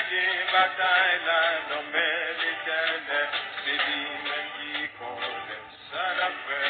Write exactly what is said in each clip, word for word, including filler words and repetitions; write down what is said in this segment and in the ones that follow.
Batay la nan men Letènèl, se li menm ki konnen sa n ap fè.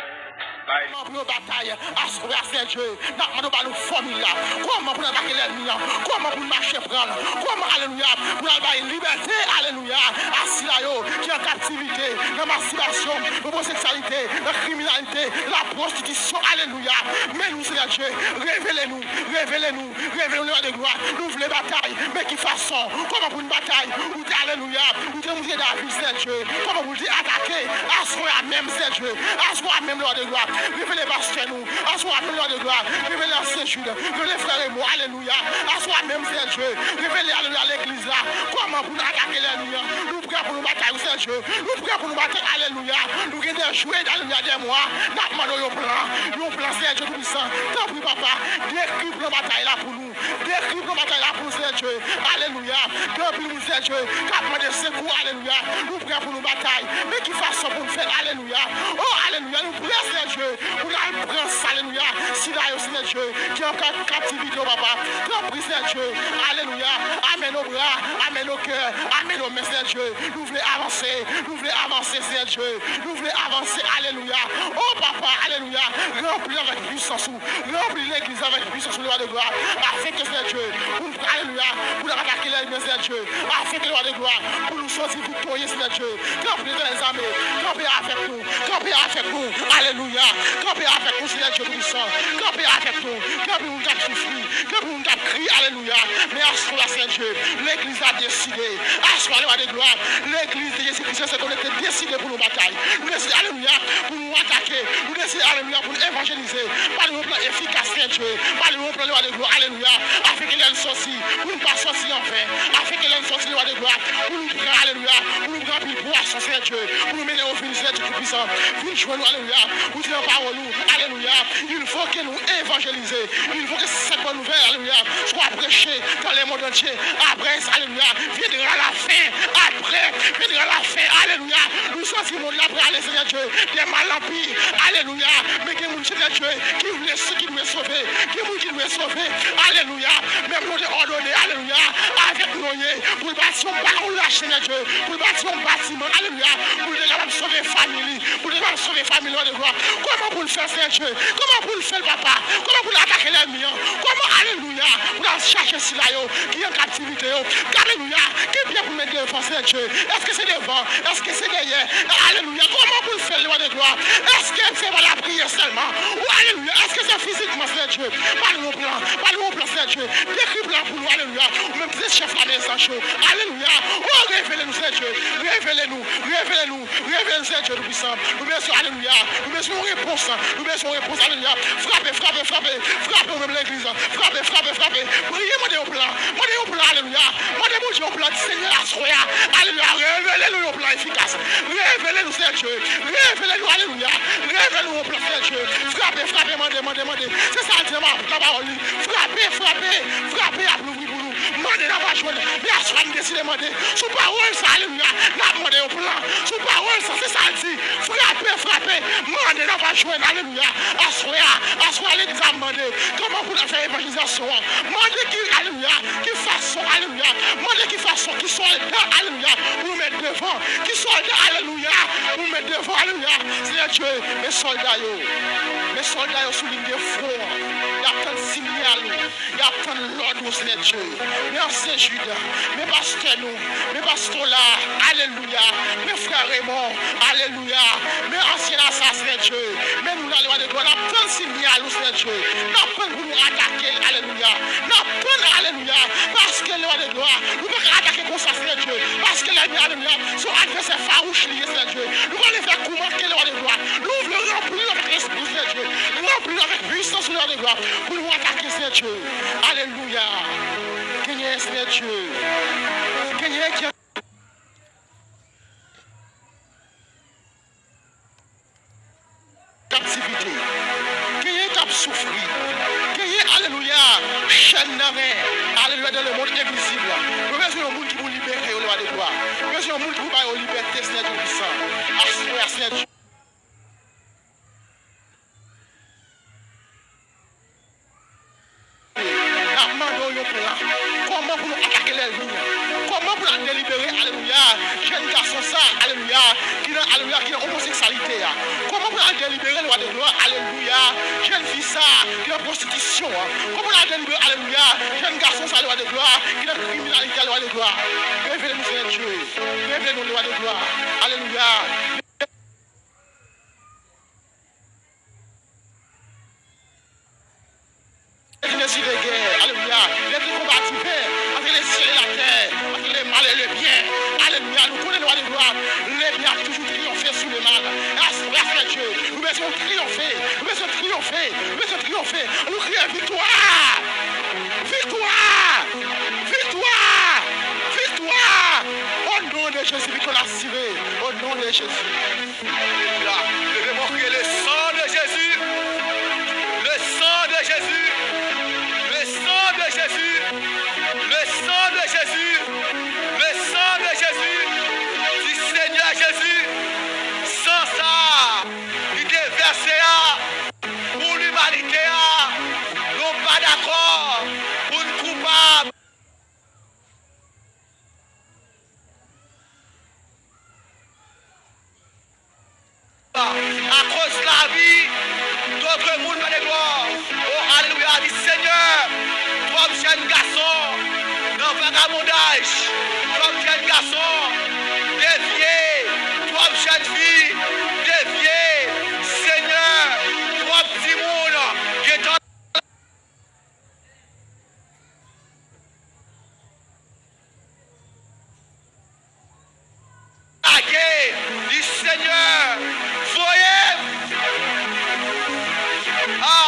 Kòman pou yo batay aswè a, Seyè Dye? N ap mande w ba nou fòmil la. Kòman pou n atake lènmi an? Kòman pou n mache pran l? Kòman, alelouya, pou n al bay libète, alelouya, a sila yo ki an kaptivite nan mastibasyon, nan omoseksyalite, nan kriminalite, la pwostitisyon, alelouya. Men nou, Seyè Dye, revele nou, revele nou, revele nou, Lwa de glwa. Nou vle batay, men ki fason? Kòman pou n batay? Ou te, alelouya, ou te montre David, Seyè Dye, kòman pou l te atake aswè a menm, Seyè Dye, aswè a menm, Lwa de glwa. Revele pastè nou, aswè a menm, Lwa de glwa. Revele ansyen Jid, revele frè Remo, alelouya, aswè a menm, Seyè Dye. Revele, alelouya, legliz la, kòman pou n atake lènmi an. Nou prè pou nou batay, wi, Seyè Dye. Nou prè pou nou batay, alelouya. Nou gen de jwe, alelouya, de mwa. N ap mande w yon plan, yon plan, Seyè Dye Toupisan. Tanpri, papa, dekri plan batay la pou nou. Dekri plan batay la pou nou, Seyè Dye. Alelouya. Gen anpil moun, Seyè Dye, k ap mande sekou, alelouya. Nou prè pou nou batay. Men ki fason pou n fè l, alelouya. O, alelouya, nou prè, Seyè Dye, pou n al pran sa, alelouya. Sila yo, Seyè Dye, ki an ka-, kaptivite, o papa. Tanpri, Seyè Dye. Alelouya. Amèn o bra, amèn o kè, amèn o men, Seyè Dye. Nou vle avanse, nou vle avanse, Seyè Dye. Nou vle avanse, alelouya. O papa, alelouya. Ranpli avèk pisans ou. Ranpli legliz avèk pisans ou, Lwa de glwa. Afin ke, Seyè Dye, pou n, alelouya, pou n atake lènmi an, Seyè Dye. Afin ke, Lwa de glwa, pou nou sòti viktorye, Seyè Dye. Tanpri, Letènèl zame, kanpe avèk nou, kanpe avèk nou, alelouya. Kanpe avèk nou, Seyè Dye Toupisan. Kanpe avèk nou, gen anpil moun k ap soufri, gen anpil moun k ap kriye, alelouya. Men aswè a, Seyè Dye, legliz la deside. Aswè a, Lwa de glwa, legliz de Jezi Kris, Seyè, nou te deside pou nou batay. Nou deside, alelouya, pou nou atake. Nou deside, alelouya, pou nou evanjelize. Ba nou yon plan efikas, Seyè Dye. Ba nou yon plan, Lwa de glwa, alelouya. Afin ke lè n sòti, pou n pa sòti anven. Afin ke lè n sòti, Lwa de glwa, pou nou pran, alelouya, pou nou pran pil pwason, Seyè Dye, pou nou mennen yo vin, Seyè Dye Toupisan. Vin jwenn nou, alelouya. Ou di nan pawòl ou, alelouya, il faut que nous évangéliser. Il faut que cette bonne nouvelle, alelouya, soit prêchée dans le monde entier. Après, alelouya, viendra la fin. Après, viendra la fin. Alelouya. Nou santi mond la prale, Seyè Dye, de mal an pi. Alelouya. Men gen moun, Seyè Dye, ki vle, ki dwe sove. Gen moun ki dwe sove. Alelouya. Menm nou te òdone, alelouya, avèk Noye, pou l bati yon ba-, yon lach, Seyè Dye, pou l bati yon batiman, alelouya, pou l te kapab sove fanmi li, pou l te kapab sove fanmi li, Lwa de glwa. Kòman pou l fè, Seyè Dye? Kòman pou l fè l, papa? Kòman pou l atake lènmi an? Kòman, alelouya, pou l al chache sila yo ki an kaptivite yo? Alelouya, ki pye pou l met devan, Seyè Dye? Èske se devan? Èske se dèyè? Alelouya, kòman pou l fè l, Lwa de glwa? Èske se pa lapriyè sèlman? Ou, alelouya, èske se fizikman, Seyè Dye? Ba nou yon plan, ba nou yon plan, Seyè Dye. Dekri plan pou nou, alelouya. Ou menm ki se chèf lame zanj yo. Alelouya. O, revele nou, Seyè Dye. Revele nou, revele nou, revele nou, Seyè Dye Toupisan. Nou bezwen, alelouya. Nou bezwen yon repons. Nou bezwen yon repons, alelouya. Frape, frape, frape. Frape ou menm legliz. Frape, frape, frape. Priye, mande yon plan. Mande yon plan, alelouya. Mande Bondye yon plan, Senyè, aswè a. Alelouya. Revele nou yon plan efikas. Revele nou, Seyè Dye. Revele nou, alelouya. Revele nou yon plan, Seyè Dye. Frape, frape, mande, mande, mande. Se sa l di nan ma-, nan pawòl li. Frape, frape, frape, y ap louvri pou nou. Mande, n ap jwenn. Men aswè a, n deside mande. Sou pawòl sa, alelouya, n ap mande yon plan. Sou pawòl sa, se sa l di. Frape, frape, mande, n ap jwenn. Alelouya. Aswè a, aswè a, legliz ap mande. Kòman pou n fè evanjelizasyon an? Mande ki, alelouya, ki fason, alelouya. Mande ki fason, ki sòlda, alelouya, pou nou met devan. Ki sòlda, alelouya, pou nou met devan, alelouya. Seyè Dye, men sòlda yo. Men sòlda yo sou liy de fwon an. Y ap tann sinyal ou. Y ap tann lòd ou, Seyè Dye. Men ansyen Jid, men pastè nou, men pastè la, alelouya. Men frè Remon, alelouya. Men ansyen Asa, Seyè Dye. Men nou la, Lwa de glwa, n ap tann sinyal ou, Seyè Dye. N ap tann pou nou atake l, alelouya. N ap tann, alelouya. Paske, Lwa de glwa, nou pa ka atake konsa, Seyè Dye. Paske lènmi, alelouya, se yon advèsè fawouch li ye, Seyè Dye. Nou pa vle fè kou manke, Lwa de glwa. Nou vle ranpli nou avèk lespri, Seyè Dye. Ranpli nou avèk pisans, Lwa de glwa. Pou nou atake, Seyè Dye. Alelouya. Genyen, Seyè Dye. Genyen ki kaptivite. Genyen k ap soufri. Genyen, alelouya, chèn nan men. Alelouya, dans le monde invisible. Nou bezwen yon moun ki pou libere yo, Lwa de glwa. Nou bezwen yon moun ki pou ba yo libète, Seyè Dye Toupisan. Aswè a, Seyè Dye. N ap mande w yon plan. Kòman pou nou atake lènmi an? Kòman libere, alelouya, jèn gason sa, alelouya, ki nan, alelouya, ki nan omoseksyalite a? Kòman pou n al delibere, lwa de glwa, alelouya, jèn fi sa ki nan pwostitisyon an? Kòman pou n al delibere, alelouya, jèn gason sa, lwa de glwa, ki nan kriminalite a, lwa de glwa? Revele nou, Senyè Dye. Revele nou, lwa de glwa. Alelouya. Jezi dezire gè, alelouya. Lèzmi konba diven, antre lesyèl e latè, antre lemal e lebyen. Alelouya, nou konnen, lwa de glwa, lebyen ap toujou triyonfe sou lemal. Aswè, Senyè Dye, nou bezwen w triyonfe, nou bezwen w triyonfe, nou bezwen w triyonfe. Ann nou kriye viktwa! Viktwa! Viktwa! Viktwa! O non de Jezi, viktwa n asire. O non de Jezi. Alelouya. Leve men w, kriye le sang de Jésus. Le sang de Jésus. Le sang de Jésus. Le sang de Jésus. Le sang de Jésus. Di, Senyè Jezi, san sa a ki te vèse a pou limanite a, nou pa dakò pou n koupab. Akoz lavi dòt moun, lwa de glwa. O, alelouya, di, Senyè, twòp jèn gason nan vagabondaj, twòp jèn gason devye, twòp jèn fi devye, Senyè, twòp timoun gentan lage, di, Senyè, voye m. A,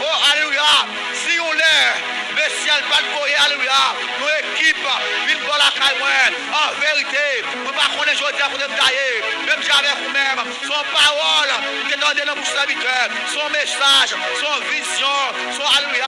o, alelouya. Si yon lè, Mesyas pa t voye, alelouya, yon ekip vin bò lakay mwen, an verite, mwen pa konnen jodi a kote m ta ye. Menm jan avèk ou menm, se yon pawòl m te tande nan bouch sèvitè, se yon mesaj, se yon vizyon, se yon, alelouya.